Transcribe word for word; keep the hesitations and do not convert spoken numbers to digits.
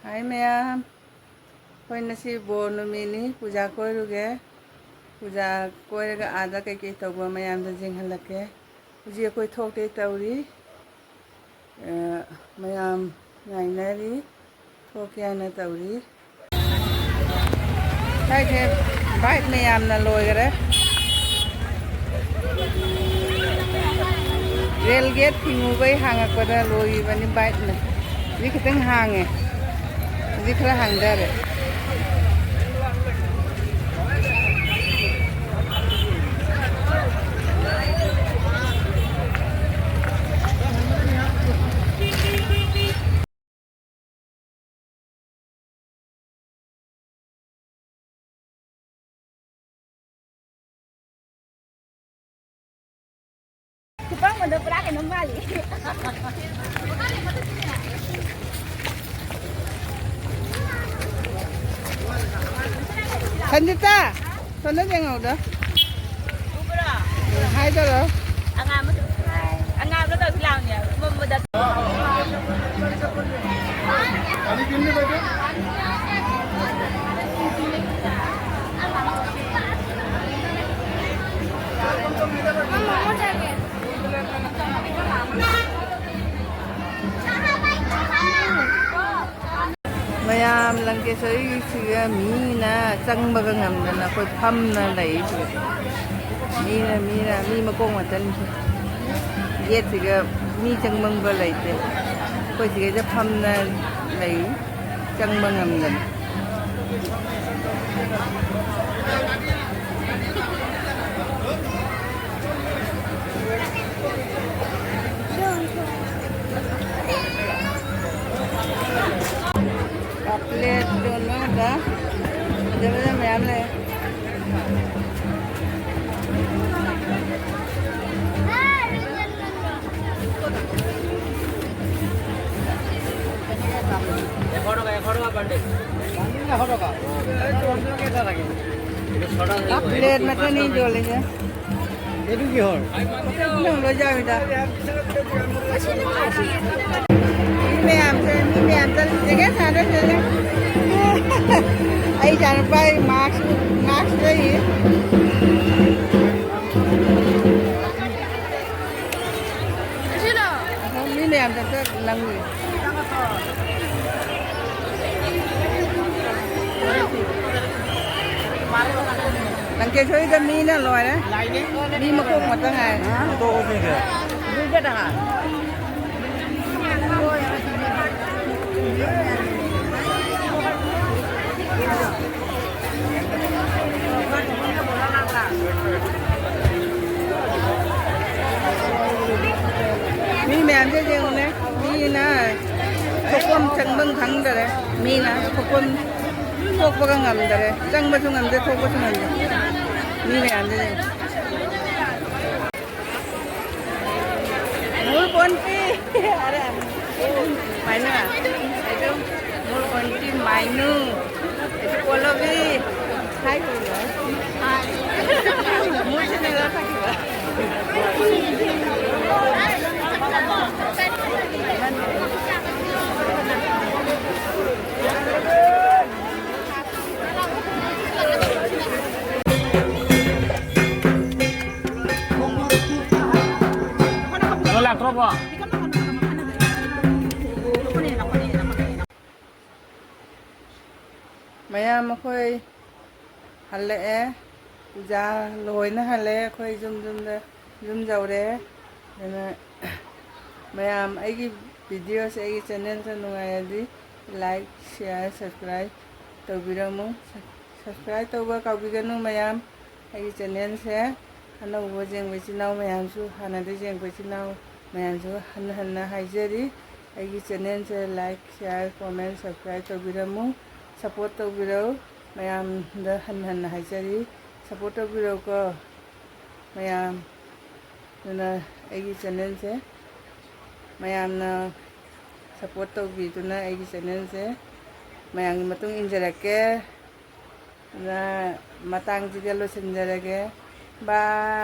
ꯍꯥꯏ ꯃꯌꯥꯝ, ꯑꯩꯈꯣꯏ ꯉꯁꯤ ꯕꯣꯔ ꯅꯨꯃꯤꯠꯅꯤ, ꯄꯨꯖꯥ ꯀꯣꯏꯔꯨꯒꯦ꯫ ꯄꯨꯖꯥ ꯀꯣꯏꯔꯒ ꯑꯥꯗ ꯀꯩꯀꯩ ꯇꯧꯕ ꯃꯌꯥꯝꯗꯣ ꯌꯦꯡꯍꯜꯂꯛꯀꯦ꯫ ꯍꯧꯖꯤꯛ ꯑꯩꯈꯣꯏ ꯊꯣꯛꯇꯦ ꯇꯧꯔꯤ꯫ ꯑ, ꯃꯌꯥꯝ ꯉꯥꯏꯅꯔꯤ, ꯊꯣꯛꯀꯦ ꯍꯥꯏꯅ ꯇꯧꯔꯤ꯫ ꯁ꯭ꯋꯥꯏꯁꯦ ꯕꯥꯏꯛ ꯃꯌꯥꯝꯅ ꯂꯣꯏꯈꯔꯦ꯫ ꯔꯦꯜ ꯒꯦꯠ ꯊꯤꯡꯉꯨꯕꯩ ꯍꯥꯡꯉꯛꯄꯗ ꯂꯣꯏꯈꯤꯕꯅꯤ ꯕꯥꯏꯛꯅ꯫ ꯍꯧꯖꯤꯛ ꯈꯤꯇꯪ ꯍꯥꯡꯉꯦ꯫ ꯍꯧꯖꯤꯛ ꯈꯔ ꯍꯥꯡꯊꯔꯦ꯫ ꯈꯨꯄꯥꯛ ꯑꯃꯗ ꯄꯨꯔꯥ ꯀꯩꯅꯣꯝ ꯃꯥꯜꯂꯤ꯫ ꯁꯟꯖꯤꯇꯥ, ꯁꯣꯝꯗ ꯌꯦꯡꯍꯧꯗꯣ꯫ ꯎꯕ꯭ꯔꯣ? ꯎꯝ, ꯍꯥꯏ ꯇꯧꯔꯣ꯫ ꯑꯉꯥꯡꯕꯗꯣ꯫ ꯑꯉꯥꯡꯕꯗꯣ ꯇꯧꯁꯤ ꯂꯥꯎꯅꯦ꯫ ꯑꯃꯝꯕꯗ꯫ ꯃꯌꯥꯝ ꯂꯪꯀꯦꯁꯣꯔꯤꯁꯤꯒ ꯃꯤꯅ ꯆꯪꯕꯒ ꯉꯝꯗꯅ ꯑꯩꯈꯣꯏ ꯐꯝꯅ ꯂꯩꯔꯤꯁꯦ꯫ ꯃꯤꯅ, ꯃꯤꯅ, ꯃꯤ ꯃꯀꯣꯛ ꯃꯇꯟꯁꯦ꯫ ꯒꯦꯠꯁꯤꯒ ꯃꯤ ꯆꯪꯐꯝꯒ ꯂꯩꯇꯦ꯫ ꯑꯩꯈꯣꯏ ꯁꯤꯒꯩꯗ ꯐꯝꯅ ꯂꯩ, ꯆꯪꯕ ꯉꯝꯗꯅ꯫ ꯀꯞꯂꯦꯠ ꯌꯣꯟꯕ ꯉꯥꯛꯇ꯫ ꯐꯖ ꯐꯖꯕ ꯃꯌꯥꯝ ꯂꯩ꯫ ꯀꯞꯂꯦꯠ ꯃꯈꯜꯅꯤ ꯌꯣꯜꯂꯤꯁꯦ꯫ এইটো কিহৰ? ꯅꯪ ꯂꯣꯏ ꯌꯥꯎꯏꯗ꯫ ꯃꯌꯥꯝꯁꯦ, ꯃꯤ ꯃꯌꯥꯝ ꯆꯠꯂꯤꯁꯦ, ꯀꯩ ꯁꯥꯟꯅꯗꯣꯏꯅꯣ? ꯑꯩ ꯏꯆꯥꯅꯨꯄꯥꯒꯤ ꯃꯥꯛꯁ, ꯃꯥꯛꯁ ꯂꯩꯌꯦ꯫ ꯃꯤ ꯃꯌꯥꯝꯁꯦ ꯑꯝꯇ ꯂꯪꯉꯤ꯫ ꯂꯪꯀꯦꯁꯣꯔꯤꯗ ꯃꯤꯅ ꯂꯣꯏꯔꯦ꯫ ꯃꯤ ꯃꯀꯣꯛ ꯃꯇ ꯉꯥꯏꯔꯦ꯫ ꯃꯤ ꯃꯌꯥꯝꯁꯦ ꯌꯦꯡꯉꯨꯅꯦ, ꯃꯤꯅ ꯊꯣꯛꯐꯝ ꯆꯪꯐꯝ ꯈꯪꯗꯔꯦ, ꯃꯤꯅ ꯊꯣꯛꯐꯝ ꯊꯣꯛꯄꯒ ꯉꯝꯗꯔꯦ, ꯆꯪꯕꯁꯨ ꯉꯝꯗꯦ, ꯊꯣꯛꯄꯁꯨ ꯉꯝꯗꯦ, ꯃꯤ ꯃꯌꯥꯝꯁꯦ ꯌꯦꯡꯉꯨ꯫ ꯃꯨꯜ ꯀꯣꯟꯇꯤ꯫ ꯑꯔꯦ, ꯃꯥꯏꯅꯨ꯫ ꯑꯩꯗꯣ ꯃꯨꯜ ꯀꯣꯟꯇꯤ ꯃꯥꯏꯅꯨ꯫ ꯑꯩꯗꯣ ꯄꯣꯜꯂꯣꯕꯤ꯫ ꯍꯥꯏ ꯀꯧꯔꯣ꯫ ꯍꯥꯏ꯫ ꯃꯨꯜꯁꯤꯅ ꯂꯣꯏ ꯐꯥꯈꯤꯕ꯫ ꯀꯩꯅꯣ ꯂꯥꯛꯇ꯭ꯔꯣꯕꯣ? ꯃꯌꯥꯝ ꯑꯩꯈꯣꯏ ꯍꯜꯂꯛꯑꯦ꯫ ꯄꯨꯖꯥ ꯂꯣꯏꯅ ꯍꯜꯂꯛꯑꯦ꯫ ꯑꯩꯈꯣꯏ ꯌꯨꯝ ꯌꯨꯝꯗ, ꯌꯨꯝ ꯌꯧꯔꯦ꯫ ꯑꯗꯨꯅ ꯃꯌꯥꯝ ꯑꯩꯒꯤ videoꯁꯦ, ꯑꯩꯒꯤ channelꯁꯦ ꯅꯨꯡꯉꯥꯏꯔꯗꯤ like, share, subscribe ꯇꯧꯕꯤꯔꯝꯃꯨ꯫ Subscribe ꯇꯧꯕ ꯀꯥꯎꯕꯤꯒꯅꯨ ꯃꯌꯥꯝ꯫ ꯑꯩꯒꯤ channelꯁꯦ ꯑꯅꯧꯕ ꯌꯦꯡꯕ ꯏꯆꯤꯟ ꯏꯅꯥꯎ ꯃꯌꯥꯝꯁꯨ, ꯍꯥꯟꯅꯗꯤ ꯌꯦꯡꯕ ꯏꯆꯤꯟ ꯏꯅꯥꯎ ꯃꯌꯥꯝꯁꯨ ꯍꯟꯅ ꯍꯟꯅ ꯍꯥꯏꯖꯔꯤ, ꯑꯩꯒꯤ channelꯁꯦ like, share, comment, subscribe ꯇꯧꯕꯤꯔꯝꯃꯨ, support ꯇꯧꯕꯤꯔꯧ꯫ ꯃꯌꯥꯝꯗ ꯍꯟꯅ ꯍꯟꯅ ꯍꯥꯏꯖꯔꯤ, support ꯇꯧꯕꯤꯔꯧꯀꯣ ꯃꯌꯥꯝ꯫ ꯑꯗꯨꯅ ꯑꯩꯒꯤ channelꯁꯦ ꯃꯌꯥꯝꯅ support ꯇꯧꯕꯤꯗꯨꯅ ꯑꯩꯒꯤ channelꯁꯦ ꯃꯌꯥꯝꯒꯤ ꯃꯇꯨꯡ ꯏꯟꯖꯔꯛꯀꯦ꯫ ꯑꯗꯨꯅ ꯃꯇꯥꯡꯁꯤꯗ ꯂꯣꯏꯁꯤꯟꯖꯔꯒꯦ꯫ Bye꯫